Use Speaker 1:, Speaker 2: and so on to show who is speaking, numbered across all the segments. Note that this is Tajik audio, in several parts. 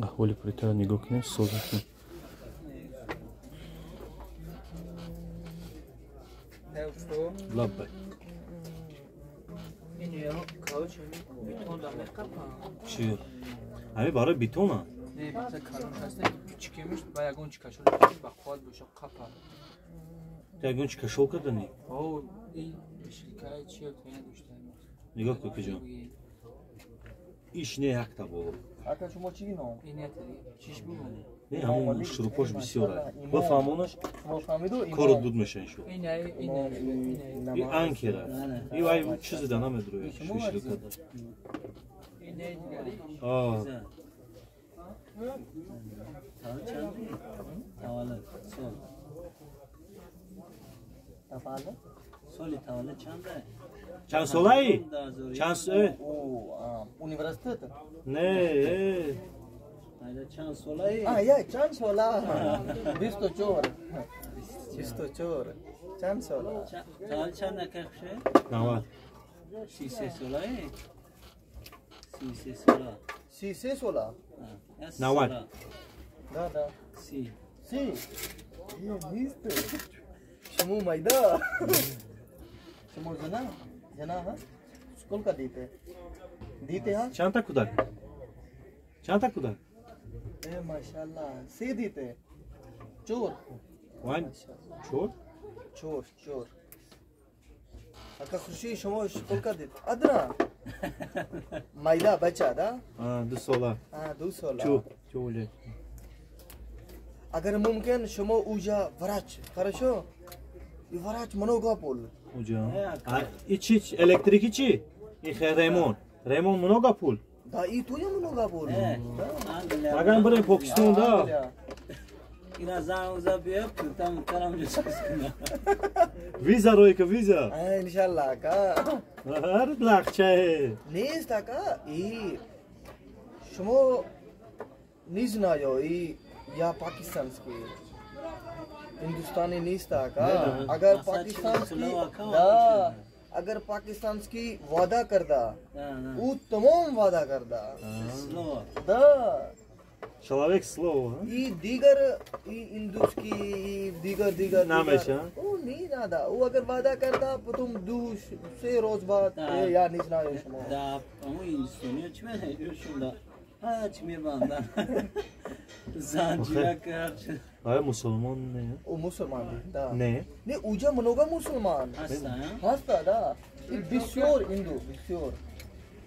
Speaker 1: Аҳволи плитаро нигоҳ кунем, соза кунем. Лаббай. Чи? Ами барои бетона?
Speaker 2: Не, бета калон ҳаст, кичикемиш ба ягон чи кашол ба қувват боша қапа.
Speaker 1: Та ягон чи кашол кардани?
Speaker 2: О, ин шилкаи чи тайна дошта.
Speaker 1: Нигоҳ кун куҷо. Иш не якта боло.
Speaker 3: Ака шумо чӣ ном?
Speaker 2: Ин ята чиш бу?
Speaker 1: Не, ҳамон шурупош бисёр аст. Бафаҳмонаш корот буд меша иншо.
Speaker 2: Ин ай, ин ай,
Speaker 1: ин анкера. И вай чизе да намедрояд. Шилка.
Speaker 2: Ин ай дигари.
Speaker 1: А.
Speaker 4: Tavallud сол.
Speaker 3: Tavallud?
Speaker 4: Соли таваллуд чанд?
Speaker 1: Чанд солаи? Чанд
Speaker 3: О, университет?
Speaker 1: Не,
Speaker 4: чанд солаи?
Speaker 3: А, я чанд сола? 24. 24. Чанд сола?
Speaker 4: Таваллуд чанд накарше?
Speaker 1: 90.
Speaker 4: 33 солаи? 33 сола.
Speaker 3: 33 сола?
Speaker 1: 90.
Speaker 3: Да, да.
Speaker 4: Си.
Speaker 3: Си. Нест. Шумо майда. Шумо жена? Жена, ха? Сколько дите? Дите, ха?
Speaker 1: Чандта кӯдак? Чандта кӯдак?
Speaker 3: Э, машаллах. Се дите. Чор.
Speaker 1: Ван? Чор?
Speaker 3: Чор, чор. Ака хуши шумо сколько дите? Адна. Майда бача, да?
Speaker 1: А, 2 сола.
Speaker 3: А, 2 сола.
Speaker 1: Чу, чу.
Speaker 3: Агар мумкин шумо уҷа врач, хорошо? И врач много пул.
Speaker 1: Уҷа. А, и чи электрики чи? И ремон. Ремон много пул.
Speaker 3: Да, и туя много пул.
Speaker 1: Агар барем Покистон, да.
Speaker 4: Ина зан уза биё, там тарам ҷусус кунам.
Speaker 1: Виза ройка, виза.
Speaker 3: А, иншаллах, ака.
Speaker 1: Ҳар лахчае.
Speaker 3: Нест, ака, и шумо не знаю, и я пакистанский. हिंदुस्तानी नहीं था का। अगर पाकिस्तान की да, अगर पाकिस्तान की वादा करदा, वो तमाम वादा करदा। Да.
Speaker 1: Человек слово.
Speaker 3: И दीगर и हिंदुस की दीगर दीगर
Speaker 1: नाम है।
Speaker 3: वो नहीं ना दा, वो अगर वादा करदा потом दो से रोज बाद या नहीं ना
Speaker 4: да, по-моему, हिंदुस्तानी чӣ мешунда. ҳа, чӣ мебандан. Занҷира кард.
Speaker 1: А мусулмон не?
Speaker 3: О, мусулман, да.
Speaker 1: Не?
Speaker 3: Не, уҷа много мусулман. Ҳаста, да. И бисёр ҳинду, бисёр.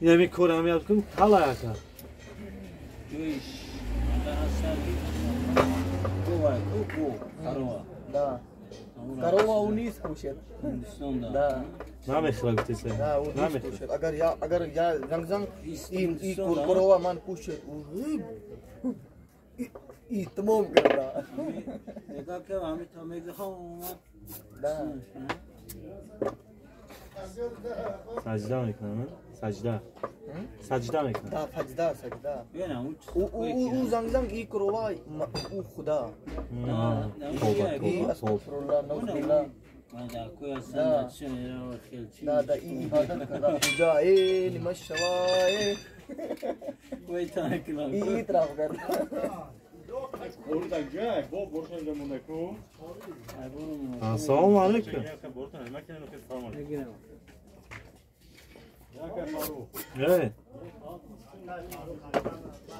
Speaker 1: Ями кор ҳам ёд кун, ҳала ака.
Speaker 4: Ҷӯиш. Ҳаста ки гова, ку, корова.
Speaker 3: Да. Корова у низ кушает. Да.
Speaker 1: Намехра гуфтеса.
Speaker 3: Да, у низ кушает. Агар я занг-занг и корова ман кушает. И тамом карда.
Speaker 4: Нигоҳ ки ҳами то мегӯям.
Speaker 3: Да.
Speaker 1: Саҷда мекунам, саҷда. Саҷда мекунам.
Speaker 3: Да, саҷда, саҷда. У занг-занг и корова у худа.
Speaker 1: Тоба,
Speaker 3: И астагфируллах, наузубиллах. Да, да, и ибадат карда. Пуҷа, э, нимаш шава, э. И итроф карда.
Speaker 1: Ассалому алайкум. Э.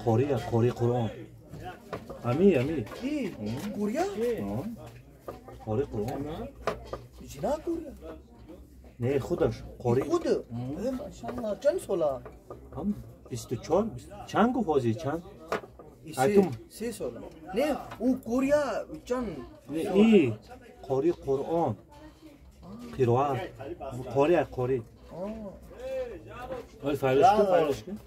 Speaker 1: Қория, қори Қуръон. Ами, ами.
Speaker 3: И курия?
Speaker 1: Қори Қуръон.
Speaker 3: Жина курия?
Speaker 1: Не, худаш қори.
Speaker 3: Худ? Э, машаллах, чанд сола?
Speaker 1: Ҳам 24, чанд гуфт ҳозир, чанд? Айтум.
Speaker 3: 3 сола. Не, у курия чанд?
Speaker 1: Не, и қори Қуръон. Қироат. Қори, қори. Ой, файлаш кун, файлаш кун.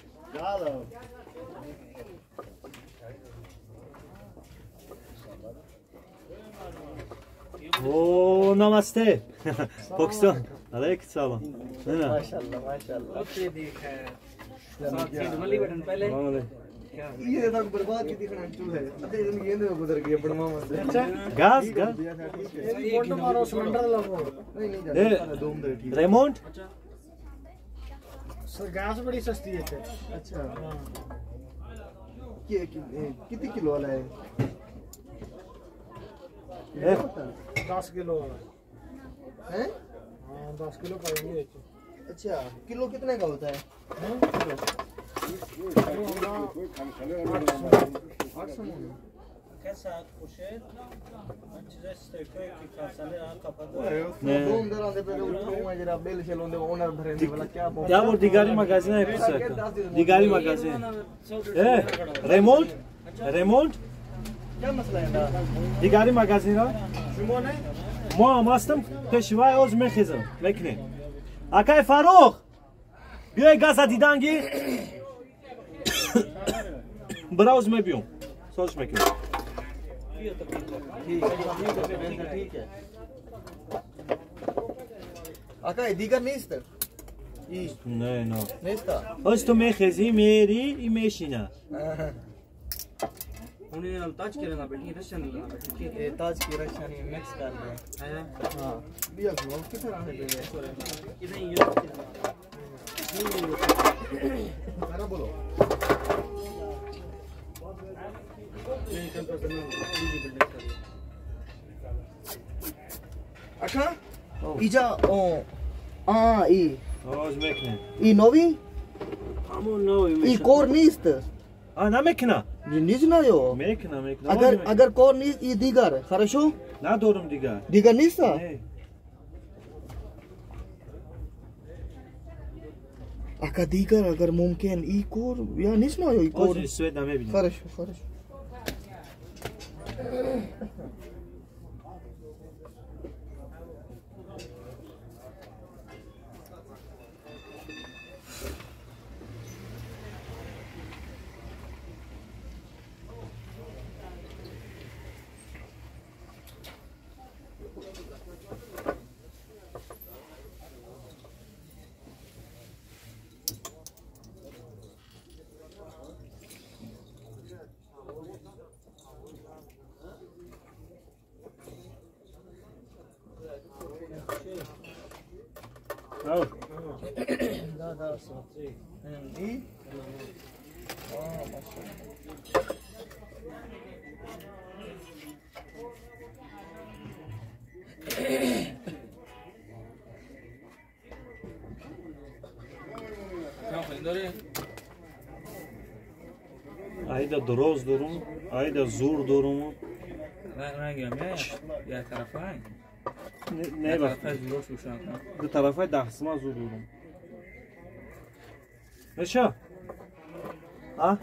Speaker 1: О, намасте. Покистон. Алейкум салом.
Speaker 3: Машаллах, машаллах. ये तक बर्बाद की दिखना चूहे अरे ये गेंद में गुजर गया बड़मा मत।
Speaker 1: गैस गैस
Speaker 2: ये मारो सिलेंडर लगो।
Speaker 3: नहीं नहीं दो मिनट ठीक।
Speaker 1: रेमोंट
Speaker 2: सर गैस बड़ी सस्ती है। अच्छा।
Speaker 3: कितने किलो वाला है?
Speaker 5: 10 किलो वाला
Speaker 3: है।
Speaker 5: हाँ 10 किलो पाएंगे।
Speaker 3: अच्छा किलो कितने का होता है? किलो 800।
Speaker 1: Я дигари магазин дигари магазин. Ремонт? Ремонт? Дигари магазин мо ҳам ҳастам пеши вай оз мехезам мекунем. Акай Фаррух биёй газа дидан гир. Бира оз мебиём. Соз мекунем.
Speaker 3: ठीक है आका दीगर نیست
Speaker 1: نه نه
Speaker 3: نیست.
Speaker 1: оз ту мехези мери и мешина.
Speaker 2: उन्हें ताज के रहना बैठी रशियन रहना बैठी
Speaker 3: ए ताज की रशियन मिक्स कर दे
Speaker 2: है।
Speaker 3: हां बिया नो किधर आने पे
Speaker 2: इधर ये
Speaker 3: सारा बोलो। अच्छा इजा ओ आ ई
Speaker 1: оз мекунем.
Speaker 3: ई नोवी
Speaker 1: ҳамон нови
Speaker 3: ई कोर نیست.
Speaker 1: А намекуна.
Speaker 3: Не знаю.
Speaker 1: Мекуна мекуна.
Speaker 3: Агар агар кор нест и дигар хорошо?
Speaker 1: Надорум дигар.
Speaker 3: Дигар нест?
Speaker 1: Не.
Speaker 3: Ака дигар агар мумкин и кор я не знаю и кор.
Speaker 1: Оз свет намебинам.
Speaker 3: Хорошо хорошо. Да, смотри. И?
Speaker 1: Айда дроз дорум, айда зур дорум.
Speaker 2: Я тарафай.
Speaker 1: Не бах. Ду тарафай дахсма зур дорум. Меша? А?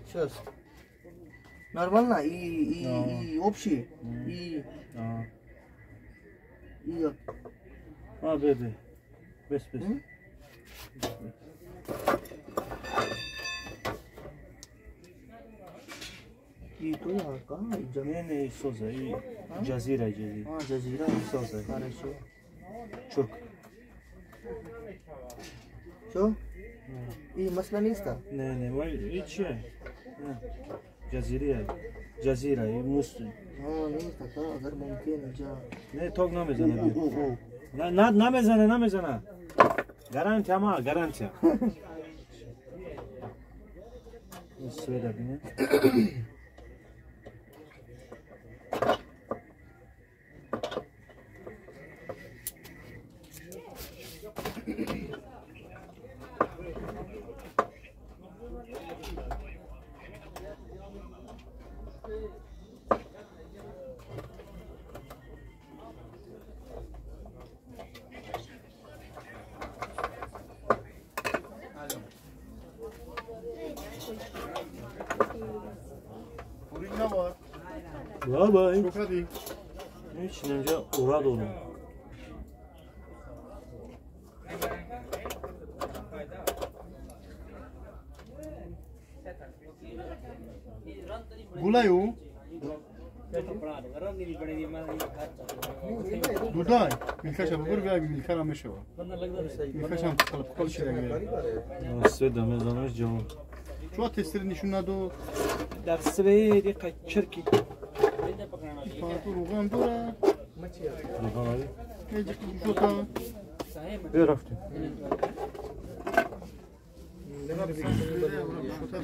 Speaker 3: Сейчас. Нормально и общий и
Speaker 1: А, беби. Бес, бес.
Speaker 3: И то я ка,
Speaker 1: Не, не, соза, и джазира, джазира.
Speaker 3: А, джазира,
Speaker 1: соза.
Speaker 3: Хорошо.
Speaker 1: Чурк.
Speaker 3: Что? И маслянисто?
Speaker 1: Не, не, вай, и че? Джазира, джазира, и мус.
Speaker 3: А, нест, ака, агар мумкин, джа.
Speaker 1: Не, ток намезана. На, намезана, намезана. Гарантия ма, гарантия. Света бине. Bye bye. Hiç önce ora doğru.
Speaker 5: Gulayu.
Speaker 6: Дудай, милкаша бур бия милкара мешава. Милкашам қалб шидаги.
Speaker 1: Свет мезанаш ҷавон.
Speaker 6: Чуа тестер нишон надод?
Speaker 2: Дар свет иқа чирки.
Speaker 6: Ту руғам дора.
Speaker 1: Руғам ади?
Speaker 6: Шота.
Speaker 1: Биё рафтем.
Speaker 6: Шота.